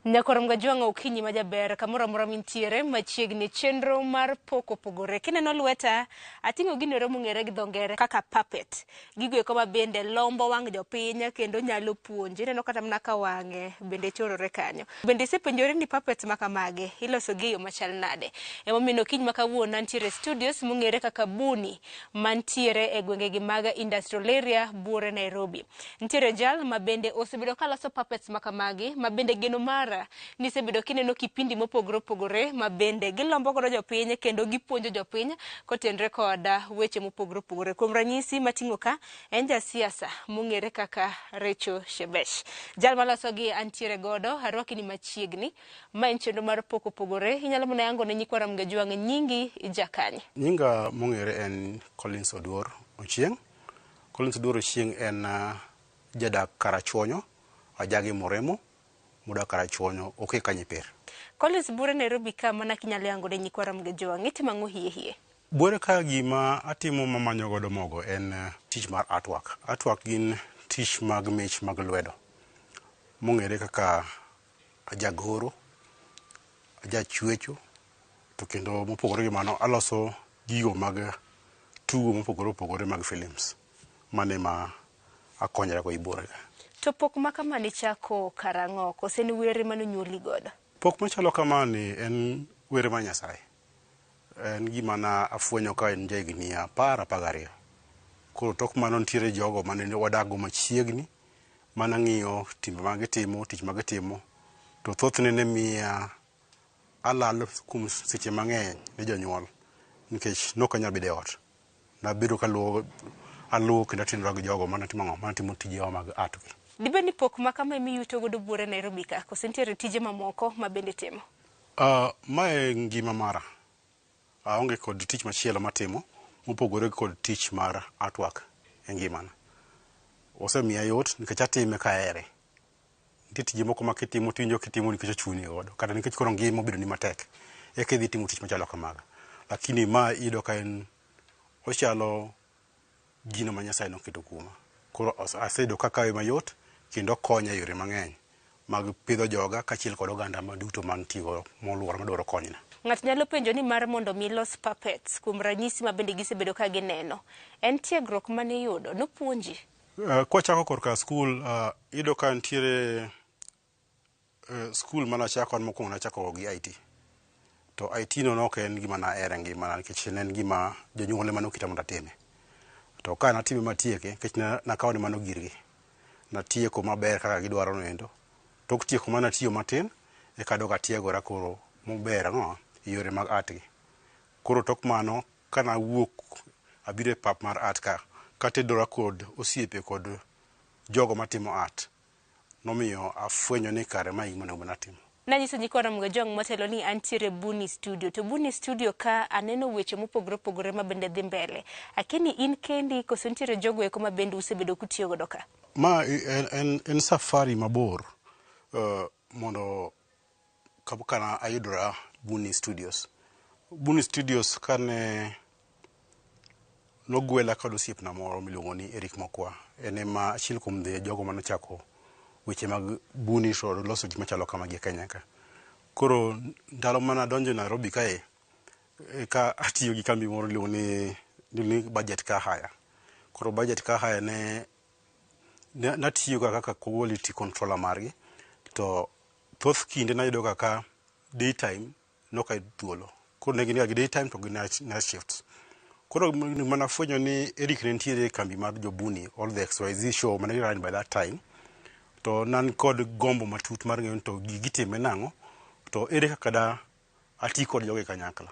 Nyakwar Mgajwang'a okinyi ma jaber kamoro amora mintiere machiegni chenro mar pok opogore. Kineno lweta ating'o gino ero mong'ere gi dho ngere kaka puppet. Gigo eko ma bende lombo wang' jopiny kendo nyalo puonjo. Ineno kata mana ka wang'e bende chorore kanyo. Bende isepenjori ni puppets ma kamagi iloso gi e yo machal nade? Emomiyo okinyi ma kawuono antiere e studios mong'ere kaka Buni mantiere e gwengegi mag Industrial Area buore Nairobi. Nitiere jal ma bende osebedo ka loso puppets ma kamagi ma bende geno mara ni isebedo kineno kipindi mopogore opogore ma bende gilombo godo jopiny kendo gipuonjo jopiny kotenre kod weche mopogore opogore. Kuom ranyisi mating'o ka en jasiasa mong'ere kaka Rachel Shebesh. Jal maloso gi antiere godo arwaki ni machiegni. Ma en chenro mar pok opogore. Inyalo mana yango ne nyikwa Ramogi Ajwang' nyingi ijakanye. Nyinga mong'ere en Collins Oduor Ochieng'. Collins Oduor Ochieng' en jadak Karachuonyo, ajagi Muremo, modak Karachuonyo, oke Kanyipir. Collins Bure Nairobi ka mana kinyalo yango ne nyikwa Ramogi Ajwang' itimo ang'o hie hie? Buore ka gima atimo mamanyo godo mogo en tich mar artwork. Artwork gin tich mag mich mag lwedo mong'ere kaka ajagoro, ajachwecho to kendo mopogore gi mano aloso gigo mag tugo mopogore opogore mag films. Mano ema akonyora go e buore ka. To pok ma kama nichako karang'o kose en wer mane onyuoli godo? Pok machalo kamani en wer mar Nyasaye. En gima na afwenyo ka en jahigni apar apar gariyo. Koro tok mano nitiere jogo mane wadak go machiegni mana ng'iyo timbe ma gitimo, tich ma gitimo to thothne ne miya alalo kuom seche mang'eny ne jonyuol nikech nok anyal bedo e ot. Nabedo kaluwo aluwo kendo atenora gi jogo mane timo ang'o mane timo tijewa mag art gi. Dibed ni pok ma kama ema iyuto godo buore Nairobi ka kose nitiere tije mamoko ma bende itimo? Mae ngima mara. Aonge kod tich machielo matimo mopogore kod tich mar artwork e ngimana. Osemiya yot nikech atime kahere. Nitie tije moko ma kitimo tiwinjo kitimo nikech ochuni godo kata nikech koro ngima obedoni matek eka idhi timo tich machalo kamaga. Lakini ma iyudo ka en ochalo gino ma Nyasaye noketo kuoma. Koro aseyudo ka akawe mayot kendo okonya e yore mang'eny mag pidho joga kaachiel kod oganda duto mantie go moluora madwaro konyna. Ng'ato nyalo penjo ni mar mondo mi ilos puppets kuom ranyisi ma bende gisebedo ka gineno, en tiegruok mane iyudo? Nopuonji? Kwachako korka skul, iyudo ka nitiere skul manachako an mokwongo nachako gi IT. To IT no nok en gima nahero e ngimana nikech ne en gima jonyuol ema noketa mondo atime. To ka natime matieke, nikech nakawo ni mano girgi. Natieko maber kaka gidwaro no endo. Tok tieko mana tiyo matin, eka adok atiegora koro maber ang'o, e yore mag art gi. Koro tok mano, kanawuok abiro e pap mar art ka, katedora kod osiepe kod jogo matimo art, nomiyo afwenyo ni kare mae gima onego bed ni atimo. Nanyiso nyikwa Ramogi Ajwang' motelo ni antiere Buni Studio. To Buni Studio ka aneno weche mopogore opogore ma bende dhi mbele. Akia ni in kendi koso nitiere jogo eko ma bende usebedo kutiyo godo ka? Ma en safari mabor mondo kapok ayudora Buni Studios. Buni Studios kane nogwela kod osiepna moro miluongo ni Eric Mokwa. En ema achiel kuom jogo manochako weche mag Buni to loso gik machalo kamagi e Kenya ka. Koro ndalo mane adonjo Nairobi kae, ka atiyo gi kambi moro miluongo ni Budget Car Hire. Koro Budget Car Hire ne natiyo ga kaka quality controller margi to thoth kinde nayudo ga ka daytime nok ayud thuolo. Koro ne gin ga gi daytime to gi night shifts. Koro mana fwenyo ni Eric ne nitiere e kambi mar jo Buni all the XYZ show mane run by that time to ne an kod gombo matut mar ng'eyo ni to gigi itime nang'o to ere kaka da ati kod jogi kanyakla.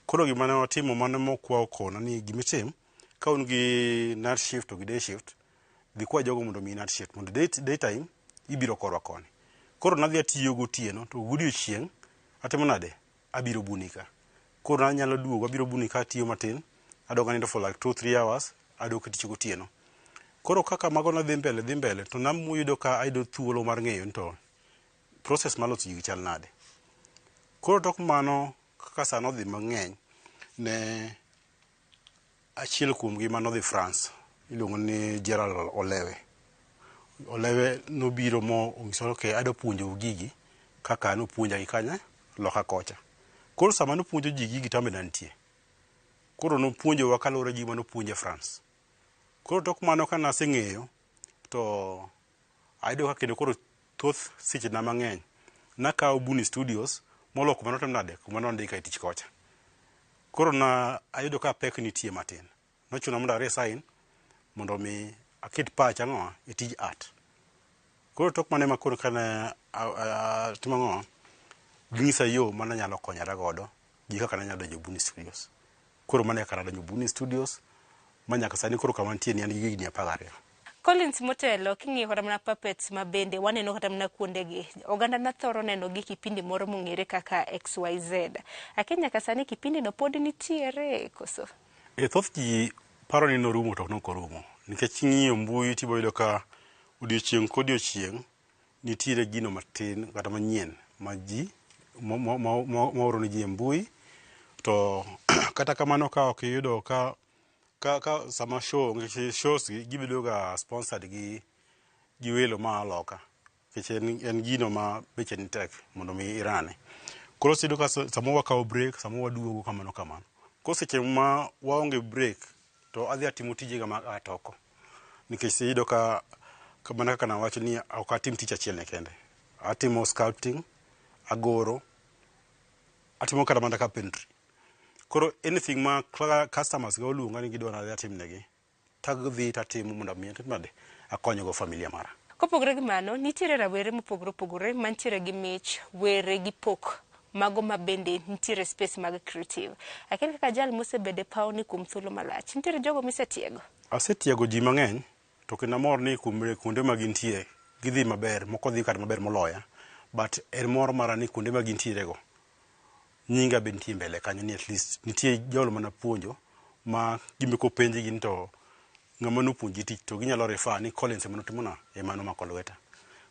Koro gima ne watimo mane Mokwa okona ni gimitim ka un gi night shift to gi day shift dhi kwa jogo mondo omiyi night shift mondo daytime ibiro korwa koni. Koro nadhi atiyo gotieno to godiochieng' atimo nade? Abiro Buni ka. Koro nanyalo duogo abiro Buni ka atiyo matin adok anindo for like 2-3 hours adok e tich gotieno. Koro kaka mago ne dhi mbele dhi mbele to nayudo ka ayudo thuolo mar ng'eyo ni to process mar loso gigi chal nade. Koro tok mano kaka sa nodhi mang'eny ne achiel kuomgi manodhi France iluongo ni Gerald Olewe. Olewe nobiro mo onyisowa okay adwa puonjou gigi. kaka nopuonja gi kanye loka kocha. Koro sama nopuonjo ji gigi to an be nantie. Koro nopuonjowa kaluwore gi gima nopuonje France. Koro tok mano ka naseng'eyo to ayudo ka kendo koro thoth seche na mang'eny nakawo Buni Studios molo kuma notim nade kuma nondika e tich kocha. Koro na ayudo ka pek nitie matin. Nochuna mondo a resign mondo mi aket pacha ang'owa e tij art. Koro tok mano ema koro kane atimo ang'owa ging'isa yo mane anyalo konyora godo gi kaka nanyalo donjo Buni Studios. Koro mano e kaka nadonjo Buni Studios ma nyaka sani koro kama antie ni an gi higni 12. Collins motelo king'iyo kata mana puppets ma bende waneno kata mana kuondegi oganda na thoro neno gi kipindi moro mong'ere kaka XYZ. Akia nyaka sani kipindi no pod nitiere koso? E thoth ji paro ni norumo to nok orumo. Nikech king'iyo mbui tibo yudo ka odiochieng' kodiochieng' nitiere gino matin kata manyien ma ji maoro ne ji e mbui to kata kamano ka ok iyudo ka ka sama show nikech shows gi gibedo ga sponsored gi welo maa loka nikech en gino ma beche ni tek mondo mi irane. Koro iyudo ka samoro wakawo break samoro waduogo kamano kamano. Koro seche ma waonge break to adhi atimo tijega mag art oko. Nikech iyudo ka mana kaka nawacho ni ok atim tich achiel ne kende. Atimo sculpting, agoro, atimo kata mana carpentry. Koro anything ma customers ga oluonga ni gidwa ni adhi atimnegi, tadhi tatimo mondo mi atim nade, akony go familia mara. Kopogore gi mano, nitiere rawere mopogore opogore mantiere gi mich, were gi pok mago ma bende nitiere space mag creative. Akia kaka jal mosebedo e paw ni kuom thuolo malach, nitiere jogo misetiego? Asetiego ji mang'eny to kendo amor ni kuonde ma gintie gidhi maber, moko dhi kata maber moloya. But en mor mara ni kuonde ma gintiere go nyinga be nitie mbele kanyo ni at least nitie jalo manapuonjo ma gimbe kopenjgi ni to ng'ama nopuonji tich to ginyalo refer ni Collins ema notimo na ema nomako lweta.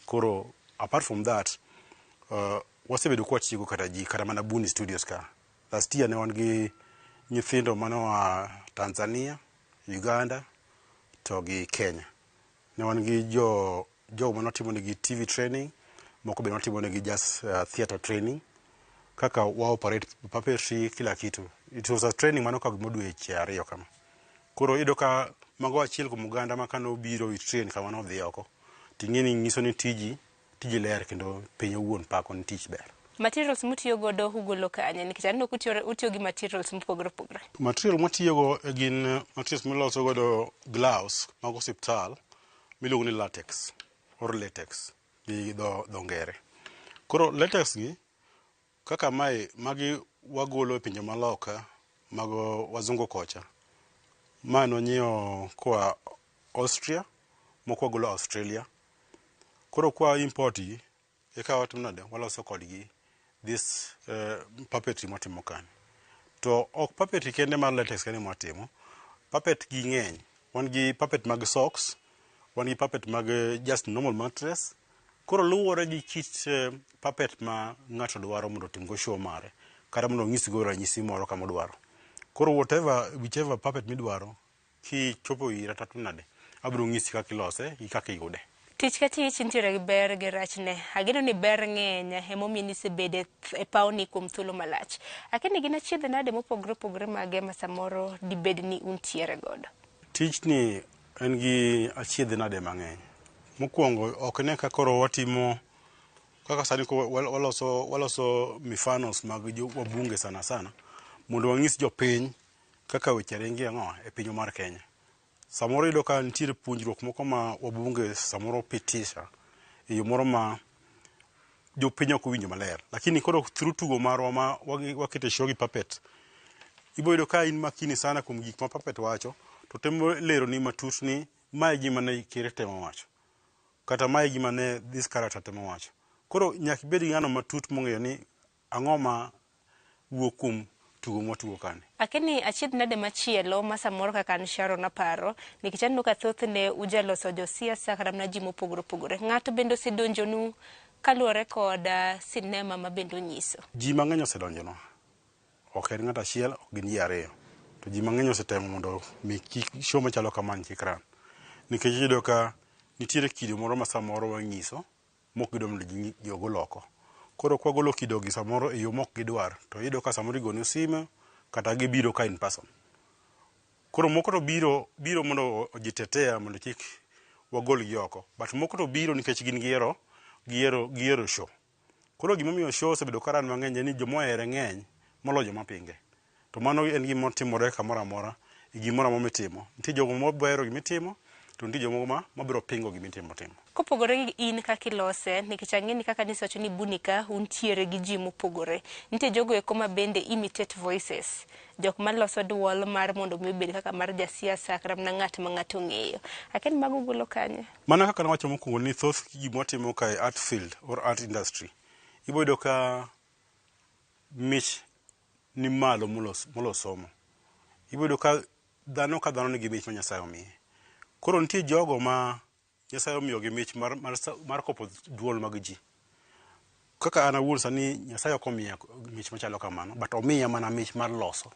Koro apart from that, wasebedo kwatiego kata ji kata mana Buni Studios ka. Last year ne wan gi nyithindo manoa Tanzania, Uganda to gi Kenya. Ne wan gi jogo manotimo negi TV training, moko be notimo negi just theatre training kaka wa operate puppetry kila kitu. It was a training manokawo gimoro dweche 2 kama. Koro iyudo ka mago achiel kuom oganda ma kanobiro i train kama nodhi oko ting'e ni nyiso ni tiji ler kendo piny owuon pako ni tich ber. Materials mutiyo godo ugolo kanye? Nikech aneno kutiyo gi materials mopogore opogore. Material mwatiyogo gin materials miloso godo gloves mag osiptal miluongo ni latex or latex gi dho ngere. Koro latex gi kaka mae magi wagolo e pinje maloka mag wazungu kocha. Ma nonyiewo koa Austria, moko wagolo Australia. Koro kwa import gi, eka watimo nade, waloso kodgi this puppetry mwatimo kani. To ok puppetry kende mar latex kende mwatimo, puppet gi ng'eny. Wan gi puppet mag socks, wan gi puppet mag just normal mattress. Koro luwore gi kit puppet ma ng'ato dwaro mondo otim go show mare, kata mondo onyisgo ranyisi moro kama odwaro. Koro whichever puppet midwaro, kichopo ira tatimo nade, abiro nyisi kaka ilose gi kaka iyude. Tich ka tich nitiere gi ber gi rachne. Ageno ni ber ng'eny emomiyo nisebedo e pawni kuom thuolo malach. Akia ni gin achiedh nade mopogore opogore mage ma samoro dibed ni untiere godo? Tijni en gi achiedh nade mang'eny. Mokwongo ok ine ka koro watimo kaka sani koro waloso mifanos mag wabunge sana sana mondo wang'is jopiny kaka weche ringo ang'o e pinywa mar Kenya. Samoro iyudo ka nitiere puonjruok moko ma wabunge samoro pitisha e yo moro ma jopiny ok owinjo maler. Lakini koro through tugo marwa ma waketo e show gi puppet, ibo yudo ka in makini sana kuom gik ma puppet wacho to temo leroni matut ni mae e gima ne ker temo wacho. Kata mae e gima ne this character temo wacho. Koro nyaka ibed gi ng'ano matut mong'eyo ni ang'o ma wuok kuom tugo mwatugo kani. Akia ni achiedh nade machielo ma samoro kaka an Sharon aparo, nikech aneno ka thothne ujaloso josiasa kata mana ji mopogore opogore. Ng'ato bende osedonjonu kaluwore kod sinema ma bende onyiso. Ji mang'eny osedonjonwa. Ok en ng'ato achiel, ok gin ji ariyo. To ji mang'eny osetemo mondo mi kik show machalo kamani kik run. Nikech iyudo ka nitiere kido moro ma samoro wanyiso mok gidwa mondo ji ogol oko. Koro kwagolo kido gi samoro e yo mok gidwar, to iyudo ka samoro igoni sime kata gibiro ka in person. Koro moko to biro mondo ojitetea mondo kik wagol gi oko. But moko to biro nikech gin gihero show. Koro gimomiyo show osebedo ka run mang'eny en ni jomohere ng'eny moloyo joma pinge. To mano en gima timore kamoro amora e gimoro amora mitimo. Nitie jogo mohero gimitimo to nitie jomoko ma mabiro pingo gimitimo timo. Kopogore gi in kaka ilose, nikech ang'e ni kaka nisewacho ni Buni ka untiere gi ji mopogore. Nitie jogo eko ma bende imitate voices. Jok maloso duol mar mondo mi obed kaka mar jasiasa kata mana ng'at ma ng'ato ong'eyo. Akia ni mago ugolo kanye? Mana kaka nawacho mokwongo ni thoth gima watimo ka e art field or art industry, ibo yudo ka mich ni malo molo somo. Ibo yudo ka dhano ka dhano nigi mich ma Nyasaye omiye. Koro nitie jogo ma Nyasaye omiyogi mich mar kopo duol mag ji. Kaka an awuon sani Nyasaye ok omiya mich machalo kamano, but omiya mana mich mar loso.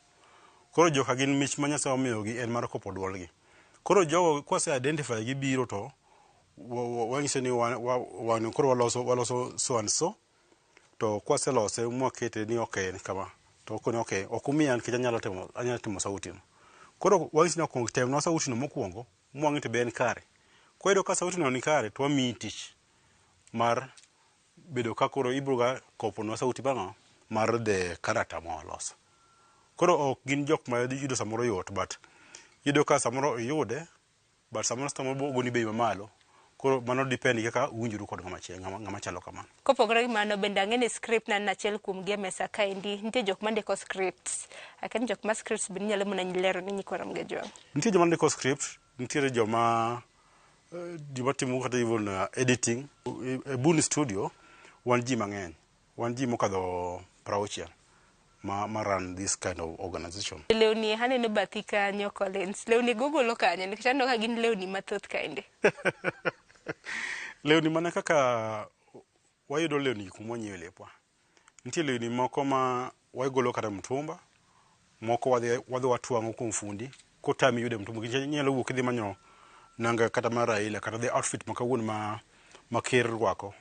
Koro joka gin mich ma Nyasaye omiyogi en mar kopo duolgi. Koro jogo kwase identify gi biro to wanyiso ni wan koro waloso so and so to kwaselose mwakete ni ok en kama to okone ok ok umiya nikech anyalo timo sauti no. Koro wanyisi ni okuong temnwa sauti no mokwongo mwang'e to be en kare. Kwayudo ka sauti no ni kare to wamiyi tich mar bedo ka koro ibiro ga koponwa sauti mar mar the character mwaloso. Koro ok gin jok ma yudo samoro yot, but iyudo ka samoro iyude, but samoro samoro ogoni bei mamalo. Koro mano depend gi kaka uwinjoru kod ng'ama chielo, ng'ama chalo kamano. Kopogore gi mano, bende ang'e ni script naneno achiel kuom gi e mesa kaendi. Nitie jok mandiko scripts. Akia ni jok ma scripts bende inyalo mana lero ni nyikwa Ramogi Ajwang'. Nitie joma ndiko script, nitiere joma timo kata even editing. E Buni Studio wan ji mang'eny. Wan ji mokadho 60 ma run this kind of organization. Lewni aneno bathi kanyo, Collins. Lewni go golo kanye? Nikech aneno ka gin lewni mathoth kaendi. Lewni mana kaka wayudo lewni kuma wanyiewe lepwa. Nitie lewni moko ma wagolo kata mtumba, moko wadhi watwang'o kuom fundi, kotami yudo e mtumba. Nikech inyalo wuok idhi manyo nanga kata mar Raila kata the outfit ma kawuono ma ker rwako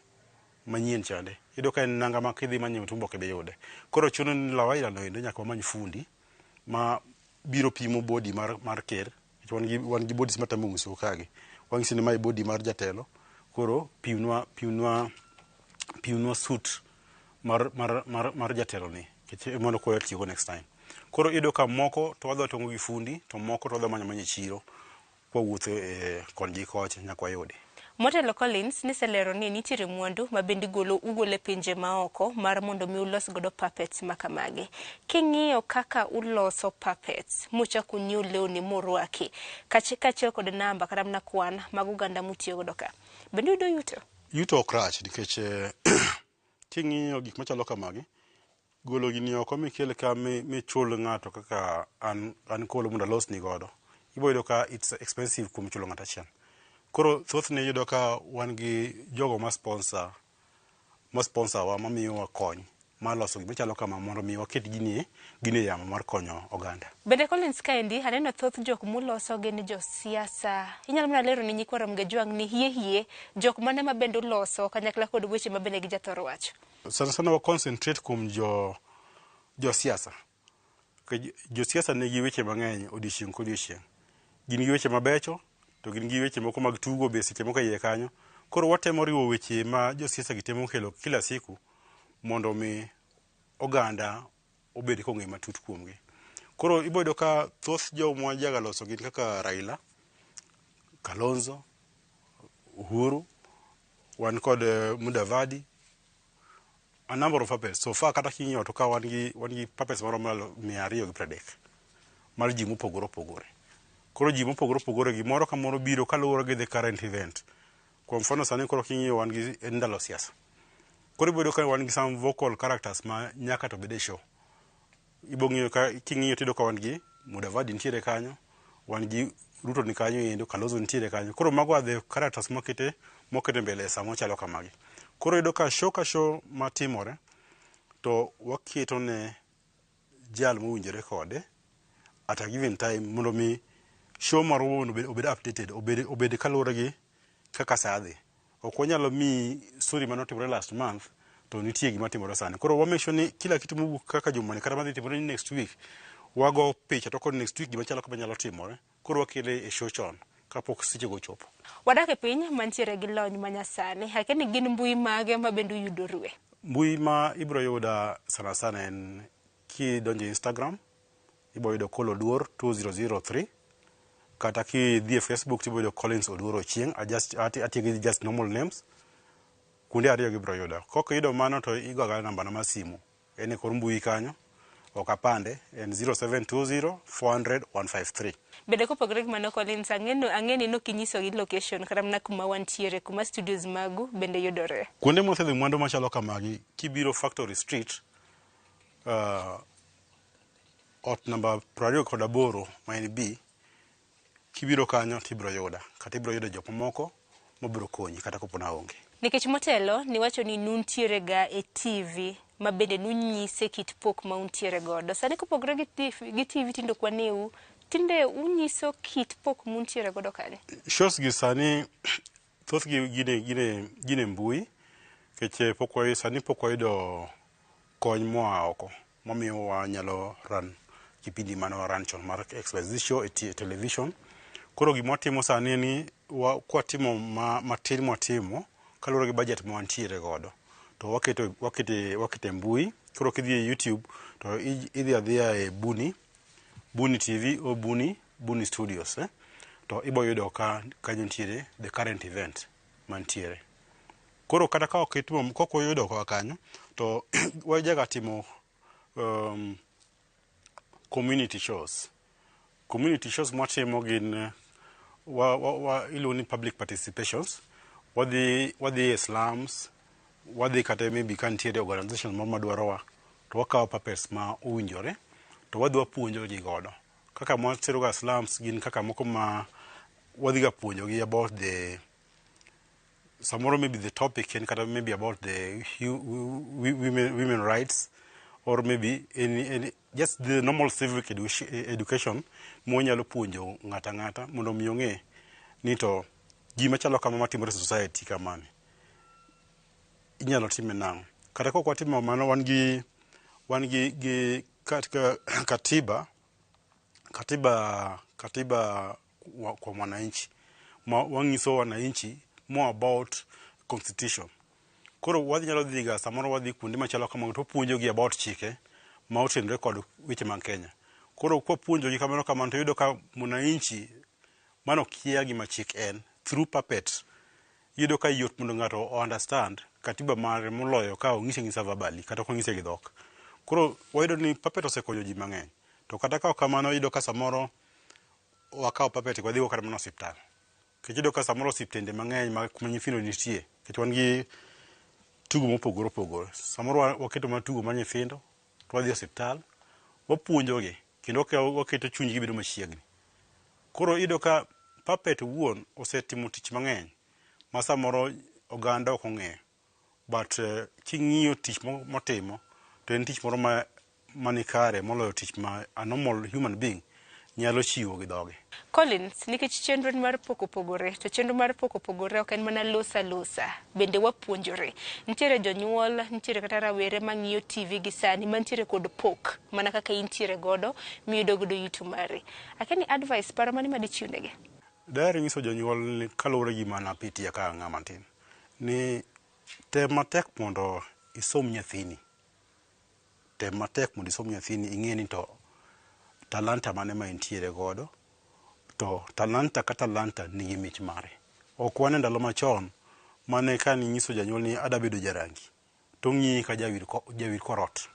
manyien chande. Iyudo ka en nanga ma kidhi manyo e mtumba ok ibi yude. Koro chuno ni law aila no endo nyaka wamany fundi ma biro pimo body mar ker. Nikech wan gi bodies matemo nyisou kagi. Wang'isi ni mae body mar jatelo. Koro pimnwa suit mar jatelo ni nikech mondo koro tiyogo next time. Koro iyudo ka moko to wadhi watong'o gi fundi to moko to wadhi manyo amanya e chiro kwawuotho e kon gi kocha nyaka wayudi. Motelo Collins, niselero ni nitiere mwandu ma bende ugolo e pinje maoko mar mondo mi ulos godo puppets ma kamagi. King'iyo kaka uloso puppets, muchak unyiew lewni murwaki, kaachiel kod namba kata mana kwan mag oganda mutiyo godo ka, bende uyudo yuto? Yuto ok rach nikech king'iyo gik machalo kamagi, golo gini oko mikel ka michul ng'ato kaka an kolo mondo alosni godo, ibo yudo ka it's expensive kuom chulo ng'ato achiel. Koro thothne iyudo ka wan gi jogo ma sponsor wa mamiyowa kony mar loso gima chalo kama mondo mi waket gini e yamo mar konyo oganda. Bende Collins kaendi aneno thoth jok muloso gin josiasa. Inyalo mana lero ni nyikwa Ramogi Ajwang' ni hie hie jok mane ma bende uloso kanyakla kod weche ma bende gijathoro wacho. Sana sana wa concentrate kuom jo siasa. Josiasa nigi weche mang'eny odiochieng' kodiochieng'. Gin gi weche mabecho to gin gi weche moko mag tugo be seche moko e iye kanyo. Koro watemo riwo weche ma josiasa gi temo kelo kila siku mondo mi oganda obed kong'eyo matut kuomgi. Koro ibo yudo ka thoth joma wajaga loso gin kaka Raila, Kalonzo, Uhuru, wan kod Mudavadi, a number of puppets. So far kata king'iyo to ka wan gi puppets maromo 230 mar ji mopogore opogore. Koro ji mopogore opogore gi moro ka moro biro kaluwore gi the current event. Kwa mfano sani koro king'iyo wan gi en ndalo siasa. Koro ibo yudo ka wan gi some vocal characters ma nyaka to bed e show. Ibo ng'iyo ka king'iyo tiyudo ka wan gi Mudavadi nitiere kanyo, wan gi Ruto ni kanyo endo, Kalonzo nitiere kanyo. Koro mago are the characters mokete mbele e sama chalo kamagi. Koro iyudo ka show ka show matimore to waketo ne jal mowinjore kode at a given time mondo mi show marwa obed updated, obed kaluwore gi kaka saa dhi. Ok wanyalo miyi story manotimore last month. To nitie gima timore sani. Koro wa make sure ni kila kitu mowuok kaka jumani kata madhi timore ni next week, wago picha to koro next week gima chalo kama nyalo timore. Koro wakele e show chon kapok sechego ochopo. Wadak e piny mantiere gi lony manyasani. Akia ni gin mbui mage ma bende uyudorue? Mbui ma ibiro yuda sana sana en kidonjo e Instagram, ibiro yudo Col Oduor 2003, kata kidhi e Facebook tibiro yudo Collins Oduor Ochieng. Atiyo gi just normal names. Kuonde ariyo gibiro yuda. Kok iyudo mano to igo agoya namba na mar simu. En e kor mbui kanyo. Ok apande. En 0720 400 153. Bende kopogore gi mano Collins, ang'e ni nok inyiso gi location kata mana kuma wantiere, kuma studios magu bende yudore. Kuonde mwasedhi mwandu machalo kamagi, kibiro Factory Street, ot namba 28 ma en B, kibiro kanyo tibiro yuda. Kata ibiro yudo jok mamoko mabiro konyi kata kopo naonge. Nikech motelo niwacho ni nuntiere ga e TV ma bende nunyise kit pok ma untiere godo. Sani kopogore gi TV, gi TV tinde ok waneu, tinde unyiso kit pok muntiere godo kanye? Shows gi sani thothgi gin e mbui, nikech sani pok wayudo kony moa oko mamiyo wanyalo run kipindi mane waran chon mar XYZ show e television. Koro gima watimo sani en ni kwatimo matin mwatimo kaluwore gi budget ma wantiere godo to waketo e mbui. Koro kidhi e YouTube to idhi adhiya e Buni TV o Buni Studios, To ibo yudo ka kanyo nitiere the current event mantiere. Koro kata ka ok itimo, kok wayudo koa kanyo, to wajaga timo community shows. Community shows mwatimo gin iluongo ni public participations. Wadhi e slums, wadhi kata maybe ka nitiere organization moro madwarowa, to wakawo puppets ma owinjore, to wadhi wapuonjo ji godo. Kaka mwatero ga slums gin kaka moko ma wadhi ga puonjogi about the samoro maybe the topic en kata maybe about the women rights or maybe any just the normal civic education mwanyalo puonjo ng'ata ng'ata mondo mi ong'e ni to gima chalo kama matimore e society kamani inyalo time nang'o. Kata kok watimo mano, wan gi katiba kwa mwananchi ma wang'iso wananchi more about constitution. Koro wadhi nyalo dhi ga samoro wadhi kuonde machalo kamago to wapuonjogi about chike ma otenore kod weche mag Kenya. Koro kwapuonjogi kamano kamano to iyudo ka mwananchi mano kia gima chik en through puppet, iyudo ka yot mondo ng'ato o understand katiba mare moloyo ka ong'ise ang'isa verbally kata ok ong'ise gi dhok. Koro wayudo ni puppet osekonyo ji mang'eny. To kata ka ok kamano, iyudo ka samoro wakawo puppet wadhi go kata mana osiptal. Nikech iyudo ka samoro osiptende mang'eny ma kuma nyithindo nitie, nikech wan gi tugo mopogore opogore. Samoro waketo mana tugo mar nyithindo, to wadhi e osiptal, wapuonjogi kendo waketo chunygi bedo machiegni. Koro iyudo ka puppet owuon osetimo tich mang'eny ma samoro oganda ok ong'eyo. But king'iyo tich motimo, to en tich moro ma manikare moloyo tich ma a normal human being nyalo chiwo gi dhoge. Collins, nikech chenro mar pok opogore, to chenro mar pok opogore ok en mana loso alosa, bende wapuonjore. Nitiere jonyuol, nitiere kata rawere mang'iyo TV gi sani mantiere kod pok, mana kaka intiere godo, miyudo godo yuto mari. Akia ni advice, paro mane madichiw negi? Daher nyiso jonyuol ni kaluwore gi gima napitia ka ng'ama tin, ni tem matek mondo isom nyathini. Tem matek mondo isom nyathini ing'e ni to talanta mane ma entiere godo, to talanta ka talanta nigi mich mare. Ok wan e ndalo machon mane ka ninyiso janyuol ni adwa bedo jarangi, to ong'iyi ka jawir korot.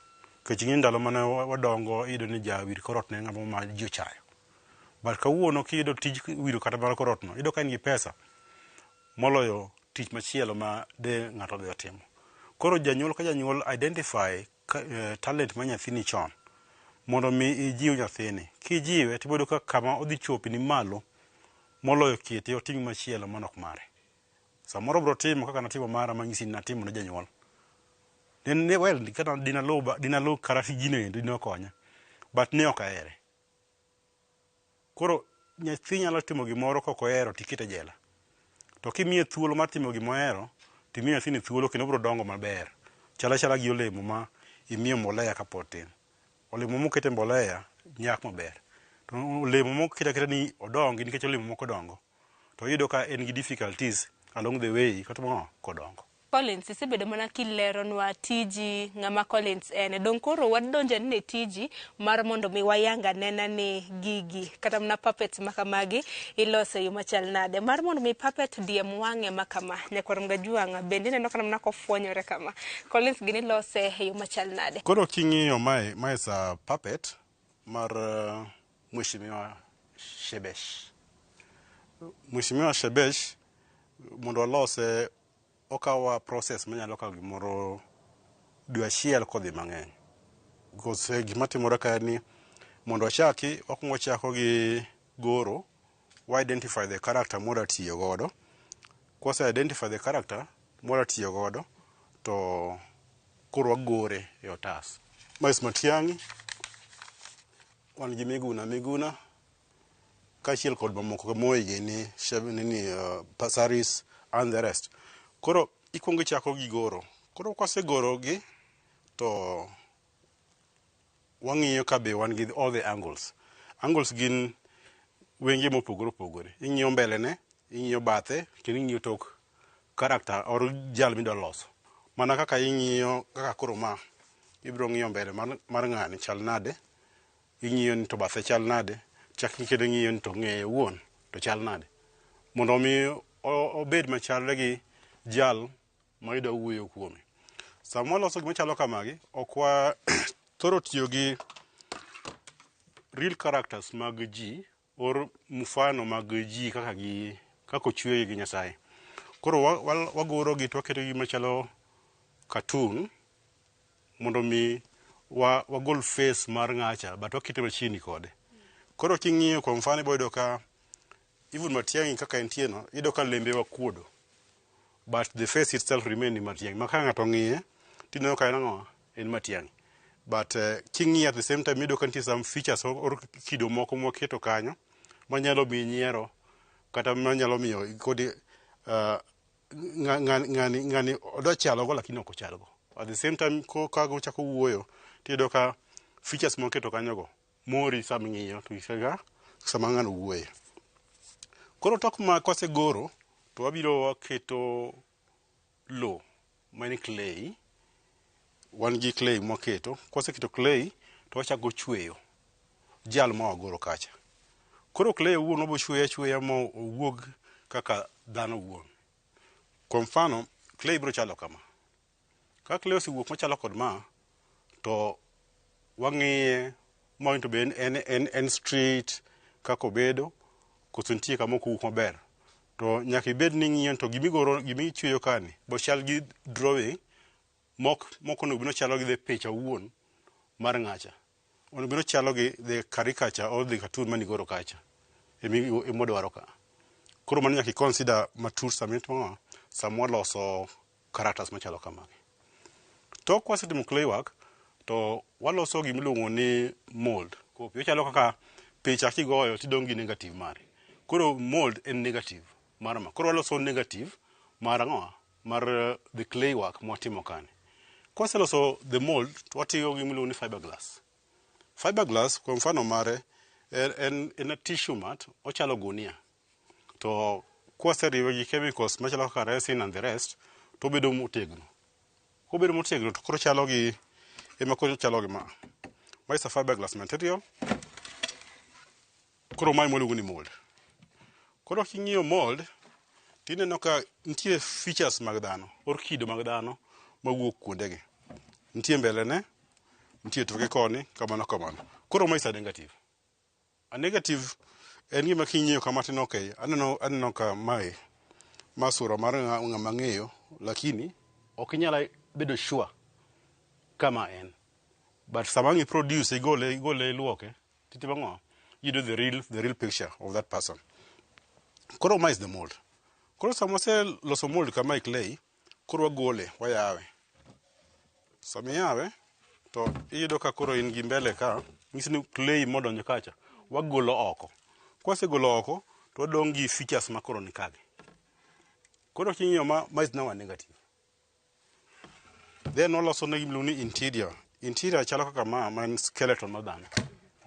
Nikech ing'e ndalo mane wadongo iyudo ni jawir korot ne en ng'ama ma ji ochayo. But kawuono kiyudo tij wiro kata mana korot no, iyudo ka en gi pesa moloyo tich machielo ma de ng'ato odhi otimo. Koro janyuol ka janyuol identify talent mar nyathini chon mondo mi ijiw nyathini. Kijiwe tibiro yudo ka kama odhi chope ni malo moloyo kete otim machielo mano ok mare. Samoro obiro timo kaka natimo mara manyisi ni natimo ne janyuol. Ne well kata dinaluw kata gino endi dinokonya. But ne ok ahere. Koro nyathi nyalo timo gimoro kok ohero tikete e jela. To kimiye thuolo mar timo gimohero, timiyo nyathini thuolo kendo obiro dongo maber. Chal achala gi olemo ma imiyo mbolea kapod tin. Olemo mokete mbolea nyak maber. To olemo moket aketa ni odongi nikech olemo moko dongo, to iyudo ka en gi difficulties along the way kata ma kodongo. Collins, isebedo mana kileronwa tiji, ng'ama Collins en. Dong' koro wadonjo anena e tiji mar mondo mi wayang anena ni gigi kata mana puppets ma kamagi iloso e yo machal nade. Mar mondo mi puppet diem wang'e ma kama, nyakwar Mgajuang' bende ineno kata mana kofuonyore kama. Collins, gini ilose e yo machal nade? Koro king'iyo mae, mae sa puppet mar Mheshimiwa Shebesh. Mheshimiwa Shebesh, mondo walose okawa process manyalo kawo gimoro dwe achiel kodhi mang'eny. Because gima timore ka en ni mondo wachaki, wakwongo wachako gi goro, wa identify the character mwadwa tiyo godo. Kwase identify the character mwadwa tiyo godo, to koro wagore e otas. Ma is Matiang'i, wan gi Miguna Miguna, kaachiel kod mamoko Moi gini, nini, Passaris and the rest. Koro ikwongo ichako gi goro. Koro kwasegoro gi, to wang'iyo ka be wan gi all the angles. Angles gin wenge mopogore opogore. Ing'iyo mbele ne, ing'iyo bathe, kendo ing'iyo tok character or jal midwa loso. Mana kaka ing'iyo kaka koro ma, ibiro ng'iyo mbele mar ng'ani chal nade, ing'iyo ni to bathe chal nade, chak kendo ing'iyo ni to ng'eye owuon to chal nade. Mondo mi obed machalre gi jal ma idwa wuoyo kuome. Sama waloso gima chalo kamagi, ok wa thoro tiyo gi real characters mag ji or mfano mag ji kaka gi kaka ochwegi gi Nyasaye. Koro wagoro gi to waketo gi machalo cartoon mondo mi wagol face mar ng'acha, but wakete machiegni kode. Koro king'iyo kwa mfano, ibo yudo ka even Matiang'i kaka entie no, iyudo ka lembe wakuodo. But the face itself remain ni Matiang'i. Ma ka ng'ato ng'iye, tineno ka en ang'o? En Matiang'i. But king'iyo at the same time, iyudo ka nitie some features or kido moko mwaketo kanyo manyalo miyi nyiero kata manyalo miyo kodi ng'ani odwa chalo go lakini ok ochalgo. At the same time, ko ka ochako wuoyo, tiyudo ka features mwaketo kanyo go mori sama ing'iyo to kaka sama ng'ano wuoye. Koro tok ma kwasegoro, to wabiro waketo lo ma en clay. Wan gi clay mwaketo. Kwaseketo clay, to wachako chweyo jal ma wagoro kacha. Koro clay owuon wabo chweye achweya ma owuog kaka dhano owuon. Kwa mfano, clay biro chalo kama. Ka clay osewuok machalo kod ma, to wang'iye ma to be en straight kaka obedo, koso nitie kama ok owuok maber. To nyaka ibed ni ing'iyo to gimigoro, gimichweyo kani, bo chal gi drawing mok onego bed ni ochalo gi the picha owuon mar ng'acha. Onego bed ni ochalo gi the caricature or the cartoon manigoro kacha. Emwadwaro ka. Koro mano nyaka i consider matut sama itimo ang'o? Sama waloso characters machalo kamagi. Tok kwasetimo clay work, to waloso gimiluongo ni mold. Copy. Ochalo kaka picha kigoyo tidong' gi negative mare. Koro mold en negative mar ma. Koro waloso negative mar ang'o? Mar the clay work mwatimo kani. Kwaseloso the mold, to watiyo gi gimiluongo ni fiberglass. Fiberglass, kwa mfano mare, en a tissue mat, ochalo gunia. To kwaseriwe gi chemicals machalo kaka resin and the rest, to obedo motegno. Kobedo motegno to koro chalo gi, ema koro chalo gi ma. Ma is a fiberglass material. Koro mae mwaluongo ni mold. Koro king'iyo mold, tineno ka nitie features mag dhano, or kido mag dhano mawuok kuondegi. Nitie mbele ne, nitie toke koni, kamano kamano. Koro ma is a negative. A negative en gima king'iyo kama tineno, okay, aneno ka mae, ma sura mar ng'ama ang'eyo, lakini ok inyal bedo sure kama en. But sama ang' i produce, igole iluoke, titimo ang'o? Iyudo the real picture of that person. Koro ma is the mold. Koro sama waseloso mold kama e clay, koro wagole, wayawe. Sama iyawe, to iyudo ka koro in gi mbele ka, nyisi ni clay modonjo kacha, wagolo oko. Kwasegolo oko, to wadong' gi features ma koro ni kagi. Koro king'iyo ma, ma is now a negative. Then waloso ne gimiluongo ni interior. Interior chalo kaka ma, ma en skeleton mar dhano.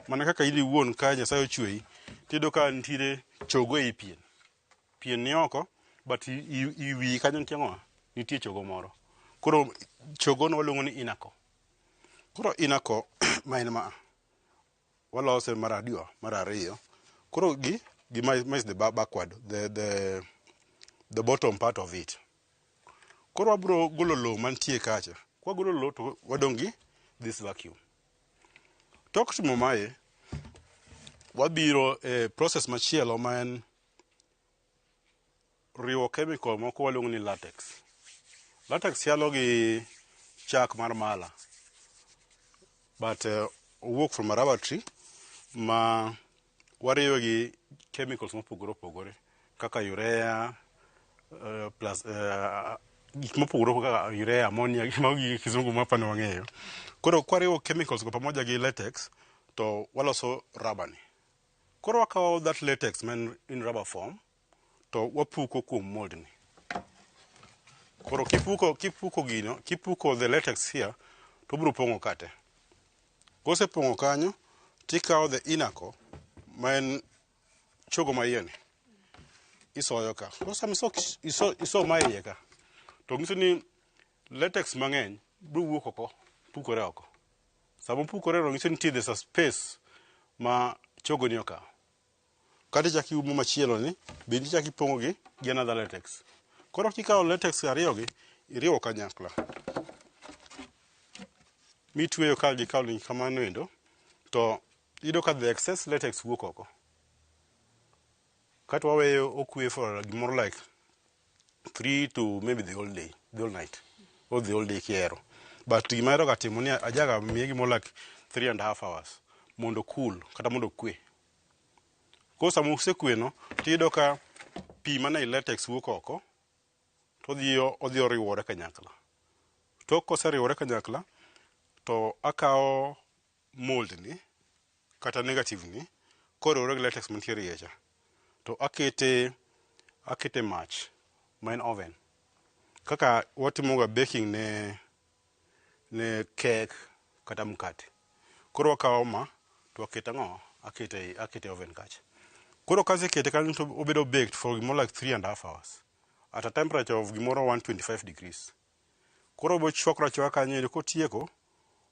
Mana kaka in iwuon ka Nyasaye ochweyi, tiyudo ka nitiere chogo ei pien. Pien ni oko, but i wiyi kanyo nitie ang'o? Nitie chogo moro. Koro chogono waluongo ni inner core. Koro inner core ma en ma walose mar adiwa mar ariyo. Koro gi ma is the backward, the bottom part of it. Koro wabiro golo lowo mantie kacha. Kwagolo lowo to wadong' gi this vacuum. Tok timo mae, wabiro e process machielo ma en riwo chemical moko waluongo ni latex. Latex chalo gi chak mar mala, but owuok from a rubber tree ma wariwe gi chemicals mopogore opogore kaka urea, plus gik mopogore opogore kaka urea, ammonia, mago gige kizungu ma apani wang'eyo. Koro kwariwo chemicals go pamoja gi latex to waloso rubber ni. Koro wakawo that latex ma en in rubber form to wapuko kuom mold ni. Koro kipuko gino, kipuko the latex here, to obiro pong'o kate. Kosepong'o kanyo, tikawo the inner core, ma en chogo ma iye ni, isoyo ka. Koro sama iso ma iye ka, to nyiso ni latex mang'eny biro wuok oko, pukore oko. Sama opukore no, nyiso ni nitie there's a space ma chogo ni okawo. Kata ichak iumo machielo ni, bende ichak ipong'o gi another latex. Koro kikawo latex ariyo gi, iriwo kanyakla. Mitweyo ka gi kaw kamano endo, to iyudo ka the excess latex wuok oko. Kato waweyo okwe for gimoro like 3 to maybe the whole day, the whole night, or the whole day kihero. But gima ahero ga timo ni ajaga miye gimoro like 3.5 hours mondo cool kata mondo okwe. Koro sama osekwe no, tiyudo ka pi mane ei latex wuok oko, to odhi oriwore kanyakla. Tok koseriwore kanyakla, to akawo mold ni kata negative ni koriwore gi latex mantiere iye cha, to akete mach ma en oven. Kaka watimo ga baking ne cake kata mkate. Koro wakawo ma to waketo ang'o? Akete oven kacha. Koro kasekete kanyo to obedo baked for gimoro like 3.5 hours at a temperature of gimoro 125 degrees. Koro obo chwakore achwaka kanyo endo kotieko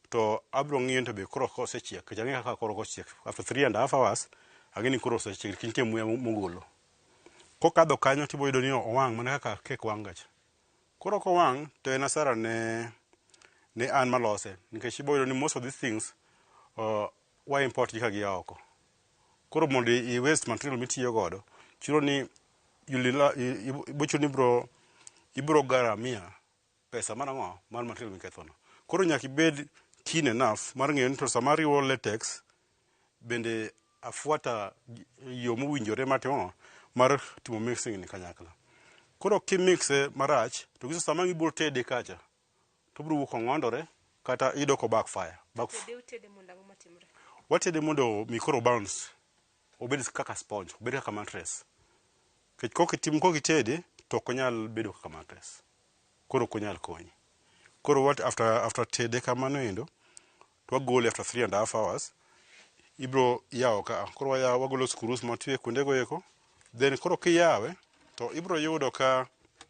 to abiro ng'iyo to be koro kosechiek nikech ang'e kaka koro kochiek after 3.5 hours ang'e ni koro osechiek nikech nitie muya mogolo. Kokadho kanyo tibo yudo ni owang' mana kaka cake wang' ga cha. Koro kowang' to en asara ne an malose nikech ibo yudo ni most of these things wa import gi ka gia oko. Koro mondo i waste material mitiyo godo, chuno ni ibo chuno ni ibro garamia pesa mar ang'o mar material miketho no. Koro nyaka ibed keen enough mar ng'eyo ni to sama ariwo latex bende afuata yo mowinjore mar timo ang'o mar timo mixing ni kanyakla. Koro kimixe marach to nyiso sama ibro tede kacha to obiro wuok ong'ondore kata iyudo ko backfire. Tede utede mondo ang'o matimre? Watede mondo mi koro bounce obed kaka sponge, obed kaka mattress. Nikech kokitede to ok onyal bedo kaka mattress. Koro ok onyal konyi. Koro what after tede kamano endo, to wagole after 3.5 hours, ibro yawo ka, koro wayawo wagolo screws matwe kuonde go eko, then koro kiyawe, to ibro yudo ka,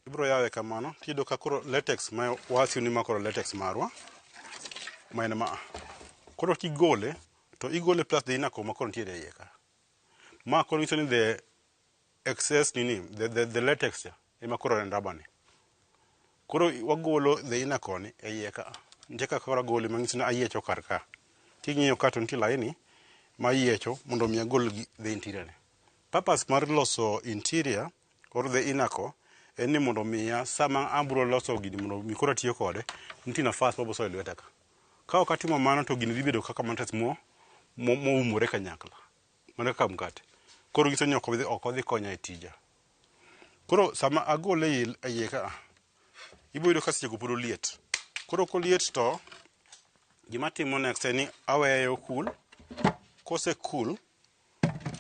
ibro yawe kamano, tiyudo ka koro latex ma wacho ni ma koro latex marwa, ma en ma. Koro kigole, to igole plus the inner core ma koro nitiere e iye ka. Ma koro nyiso ni the excess nini, the latex cha, ema koro en rubber ni. Koro wagolo the inner core ni e iye ka. Nitie kaka koro agole manyiso ni ayiecho kar ka. King'iyo ka to nitie laini ma ayiecho mondo mi agol the interior ni. Purpose mar loso interior or the inner core en ni mondo miya sama abro loso gini mondo mi koro atiyo kode, nitie nafas mabo soyo lweta ka. Ka ok atimo mano to gini dhi bedo kaka mattress moumore kanyakla. Mana kaka mkate. Koro nyiso ni ok odhi konya e tija. Koro sama agole e iye ka, ibo yudo ka seche go pod oliet. Koro koliet to gima atimo next en ni aweye cool. Kose cool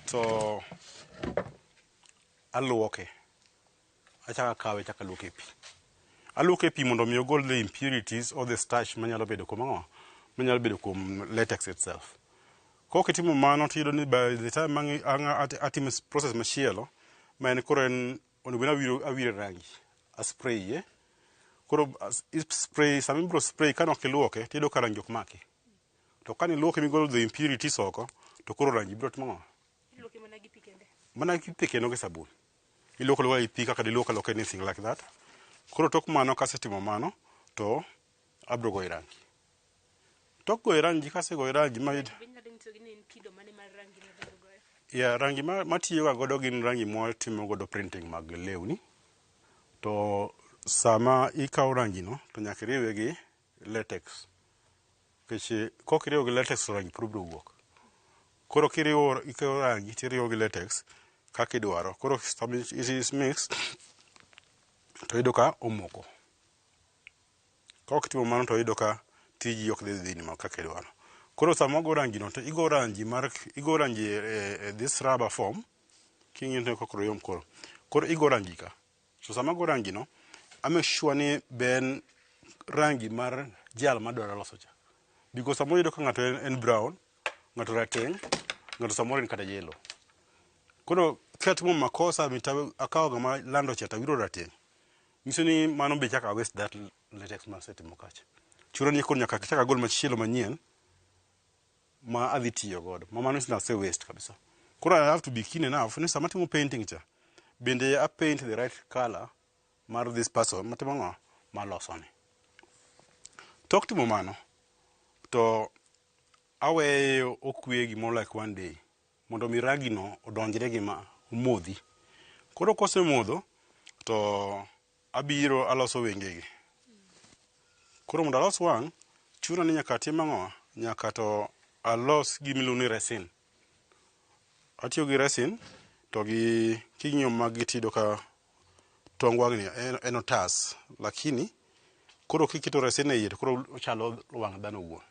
to aluoke. Achako akawe achako aluoke e pi. Aluoke e pi mondo mi ogol the impurities or the starch manyalo bedo kuom ang'o? Manyalo bedo kuom latex itself. Kok itimo mano tiyudo ni by the time ang' atimo process machielo ma en koro en onego bed ni awiro rangi, a spray ye. Koro spray sama ibiro spray ka nok iluoke tiyudo ka rangi ok maki. To ka niluoke migolo the impurities oko to koro rangi biro timo ang'o? Iluoke mana gi pi kende. Mana gi pi kendo gi sabun. Iluoko aluoka gi pi kaka diluok aluoka anything like that. Koro tok mano kasetimo mano to abiro goye rangi. Tok goye rangi kasegoye rangi ma Be inyalo nyisogi ni en kido mane mar rangi mibiro goyo? Ya rangi matiyo ga godo gin rangi mwatimo godo printing mag lewni. To sama ikawo rangi no to nyaka iriwe gi latex. Nikech kok iriwo gi latex to rangi pod biro wuok. Koro kiriwo ikawo rangi tiriwo gi latex kaka idwaro. Koro sama it is mixed to iyudo ka omoko. Kok itimo mano to iyudo ka tiji ok dhi dhi kaka idwaro. Koro sama wago rangi no to igo rangi mar igo rangi e this rubber form king'iyo to kaka oyom koro. Koro igo rangi ka. So sama ago rangi no, I make sure ni be en rangi mar jal madwaro loso cha. Because samoro iyudo ka ng'ato en brown, ng'ato rateng', ng'ato samoro en kata yellow. Koro katimo makosa mit akawo ng'ama lando cha tawiro rateng'. Nyiso ni mano be chak a waste that latex masetimo kacha. Chuno ni koro nyaka achak agol machielo manyien ma adhi tiyo godo. Ma mano nyiso ni ase waste kabisa. Koro I have to be keen enough ni sama atimo painting cha, bende a paint the right color mar this person matimo ang'o? Malosoni. Tok timo mano, to aweye okwe gimoro like one day mondo mi rangi no odonjre gi ma omodhi. Koro kosemodho to abiro aloso wengegi. Koro mondo alos wang', chuna ni nyaka atim ang'o? Nyaka to alos gima iluongo ni resin. Atiyo gi resin to gi king'iyo magi tiyudo ka tong wang' ni en otas lakini koro kiketo resin e iye to koro ochalo wang' dhano owuon.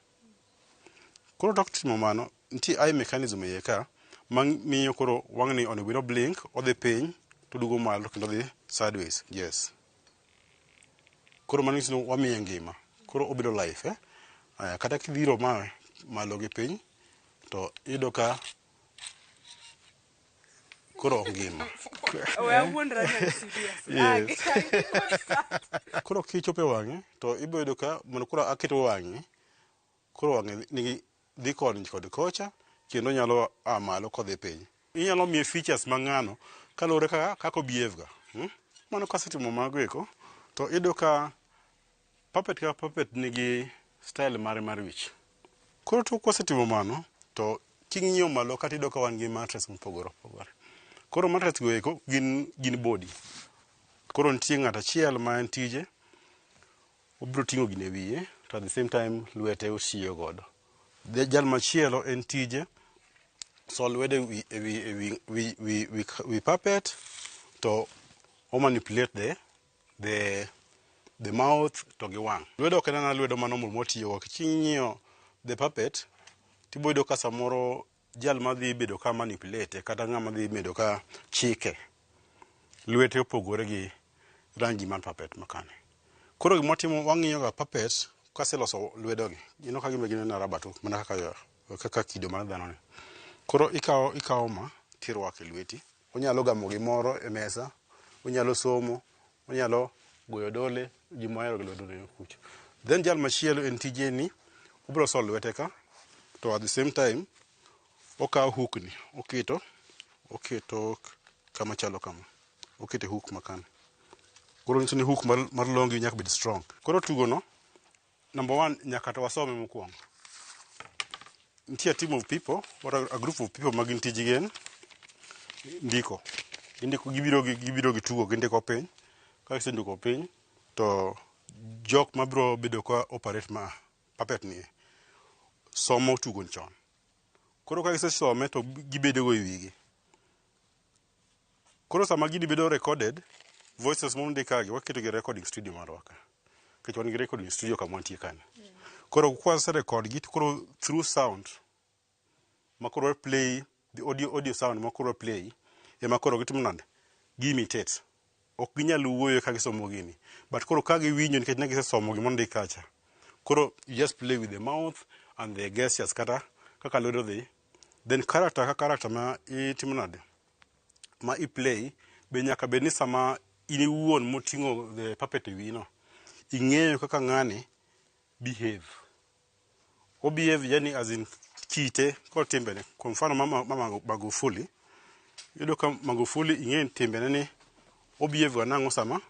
Koro tok timo mano, nitie eye mechanism e iye ka ma miyo koro wang' ni onego bed ni o blink, odhi piny toduogo malo kendo odhi sideways. Yes. Koro mano nyiso ni wamiye ngima. Koro obedo life eh. Aya, kata kidhiro ma malo gi piny to iyudo ka koro ongima. We awuondra ni I'm serious. Yes. Koro kichopo e wang'e to ibiro yudo ka mondo koro aketo wang'e koro wang'e nigi dhi koni kod kocha kendo nyalo a malo kodhi piny. Inyalo miye features ma ng'ano kaluwore kaka kaka o behave ga. Mano kasetimo mago eko to iyudo ka puppet ka puppet nigi style mare mar wich. Koro tok kwasetimo mano to king'iyo malo kata iyudo ka wan gi mattress mopogore opogore. Koro mattress go eko gin body. Koro nitie ng'ato achiel ma en tije obiro ting'o gini e wiye to at the same time lwete otiyo godo. Jal machielo en tije so lwedo e wi puppet to o manipulate the mouth to gi wang'. Lwedo ok en mana lwedo mano motiyogo. King'iyo the puppet tibo yudo ka samoro jal madhi bedo ka manipulate kata ng'ama dhi bedo ka chike lwete opogore gi rangi mar puppet makane. Koro gimwatimo wang'iyo ga puppet kaseloso lwedo gi ineno ka gima gin raba to mana kaka kido mar dhano ni. Koro ikawo ma tirwako e lweti. Onyalo gamo gimoro e mesa, onyalo somo, onyalo goyo dole, gima ohero gi lwedo no kucho. Then jal machielo en tije ni obiro so lwete ka to at the same time okawo hook ni oketo kama chalo kama. Oketo e hook makano. Koro nyiso ni hook mar longi nyaka bed strong. Koro tugo no, number one, nyaka to wasome mokwongo. Nitie a team of people or a group of people ma gin tijgi en ndiko. Gindiko gibiro gi tugo gindiko piny. Ka gisendiko piny to jok mabiro bedo ka operate ma puppet ni somo tugo ni chon. Koro ka gisesome to gibedo go e wigi. Koro sama gini bedo recorded, voices mondik ka gi waketo gi recording studio marwa ka. Nikech wan gi recording studio kama wantie kani. Koro kwase record gi to koro through sound ma koro play the audio sound ma koro play ema koro gitimo nade? Gi imitate. Ok ginyal wuoyo ka gisomo gini. But koro ka giwinjo nikech ne gisesomo gima ondik kacha. Koro you just play with the mouth and the gestures kata kaka lwedo dhi. Then character ka character ma itimo nade? Ma i play be nyaka bed ni sama in iwuon moting'o the puppet e wiyi no, ing'eyo kaka ng'ani behave. O behave yani as in kite kod timbene. Kwa mfano mama Magufuli, iyudo ka Magufuli ing'e timbene ni o behave ga nang'o sama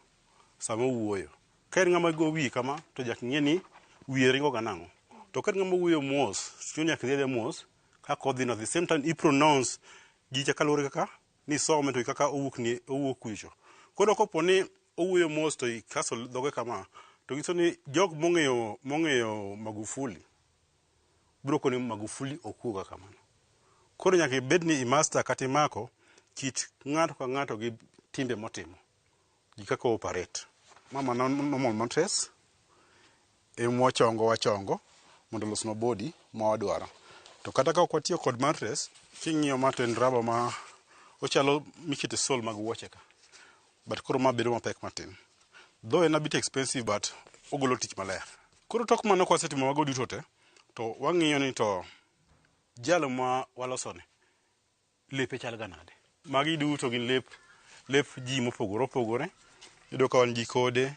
owuoyo. Ka en ng'ama go wiye kama to nyaka ing'e ni wiye ringo ga nang'o. To ka en ng'ama wuoyo mos, to nyaka idhi adhiya mos kaka odhi no. At the same time i pronounce gicha kaluwore kaka nisome to gi kaka owuok ni owuok kucho. Koro kopo ni owuoyo mos to ikaso dhoge kama, to nyiso ni jok mong'eyo Magufuli biro koni Magufuli ok wuo ga kamano. Koro nyaka ibed ni i master kata imako kit ng'ato ka ng'ato gi timbe motimo gi kaka o operate. Ma mana normal mattress ema wachongo wachongo mondo olosnwa body ma wadwaro. To kata ka ok watiyo kod mattress, king'iyo ma to en raba ma ochalo mikete sole mag wuoche ka. But koro ma bedo mapek matin. Though en a bit expensive but ogolo tich maler. Koro tok mano kwasetimo mago duto te, to wang'iyo ni to jal ma walosone lepe chal ga nade. Magi duto gin lep ji mopogore opogore. Iyudo ka wan gi kode,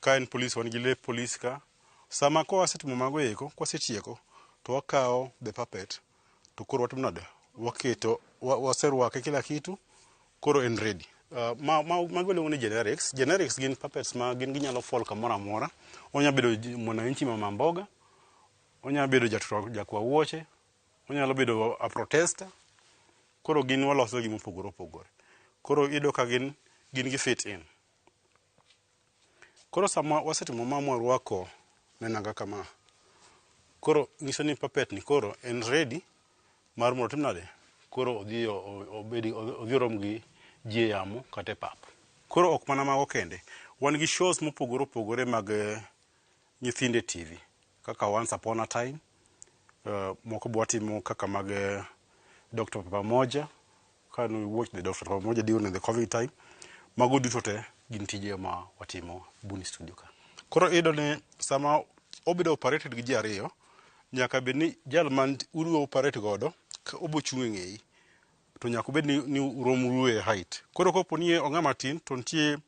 ka en polis wan gi lep polis ka. Sama ka wasetimo mago eko, kwasetieko, to wakawo the puppet to koro watimo nade? Waketo, waserwake kila kitu, koro en ready. Mago iluongo ni generics. Generics gin puppets ma gin ginyalo fall kamoro amora. Onya bedo mwananchi mama mboga, onya bedo jakwa wuoche, onyalo bedo a protester. Koro gin waloso gi mopogore opogore. Koro iyudo ka gin gi fit in. Koro sama wasetimo ma mwarwako ne nanga kama, koro nyiso ni puppet ni koro en ready mar mondo otim nade? Koro odhi obedi odhi orom gi ji e yamo kata e pap. Koro ok mana mago kende, wan gi shows mopogore opogore mag nyithindo e TV kaka Once Upon a Time, moko be watimo kaka mag Dr. Pamoja, ka we watch the Dr. Pamoja during the COVID time. Mago duto te gin tije ma watimo Buni Studio ka. Koro iyudo ni sama obedo operated gi ji ariyo, nyaka bed ni jal man udwa operate godo, obo chung' e ng'eyi. To nyaka obed ni uromru e height. Koro kopo ni ong'ama tin, to nitie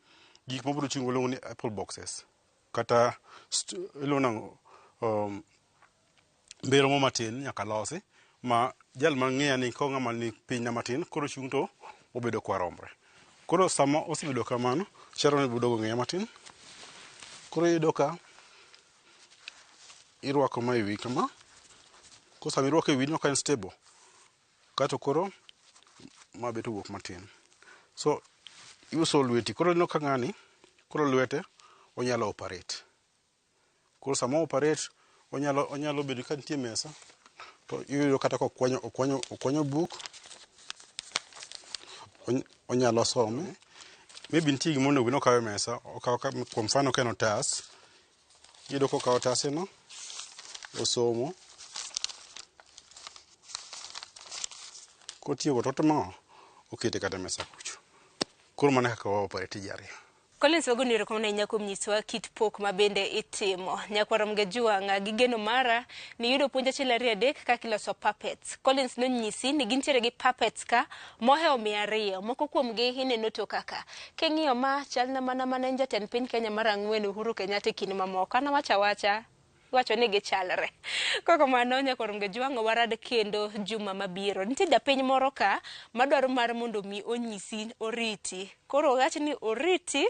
gik mabiro chung' waluongo ni apple boxes. Kata iluongo nang'o, mbero mo matin nyaka losi ma jal mang'eya ni ko ng'ama ni piny na matin koro chung' to obedo kwa romre. Koro sama osebedo kamano, Sharon ibiro duogo ng'eya matin. Koro iyudo ka irwako ma e wiyi kama. Koro sama irwako e wiyi ineno ka en stable. Kato koro ma bet owuok matin. So iuso lweti. Koro ineno ka ng'ani koro lwete onyalo operate. Koro sama o operate onyalo bedo ka nitie mesa to iyudo kata ka okwanyo buk onyalo some. Maybe nitie gima onego bed ni okawo e mesa, okawo kwa mfano ka en otas, iyudo ka okawo otase no, osomo. Kotieko to otimo ang'o? Okete kata e mesa kucho. Koro mano e kaka wa operate ji ariyo. Collins wagoni erokamano ahinya kuom nyisowa kit pok ma bende itimo. Nyakwar Mgejwang' gi geno mara ni yudo puonj achiel ariyo adek kaka iloso puppets. Collins nonyisi ni gintiere gi puppets ka mohewo 200. Moko kuomgi ineno toka ka. King'iyo ma chalna mana mana en jatend piny Kenya mar ang'wen Uhuru Kenyatta e kinde mamoko. An awacho awacha iwacho ni gichalre. Koko mano nyakwar Mgejwang' warad kendo juma mabiro. Nitie japiny moro ka madwaro mar mondo mi onyisi oriti. Koro wach ni oriti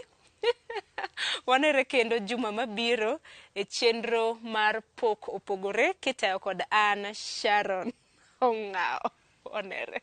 wanere kendo juma mabiro e chenro mar Pok Opogore kitayo kod an Sharon Ong'awo. Onere.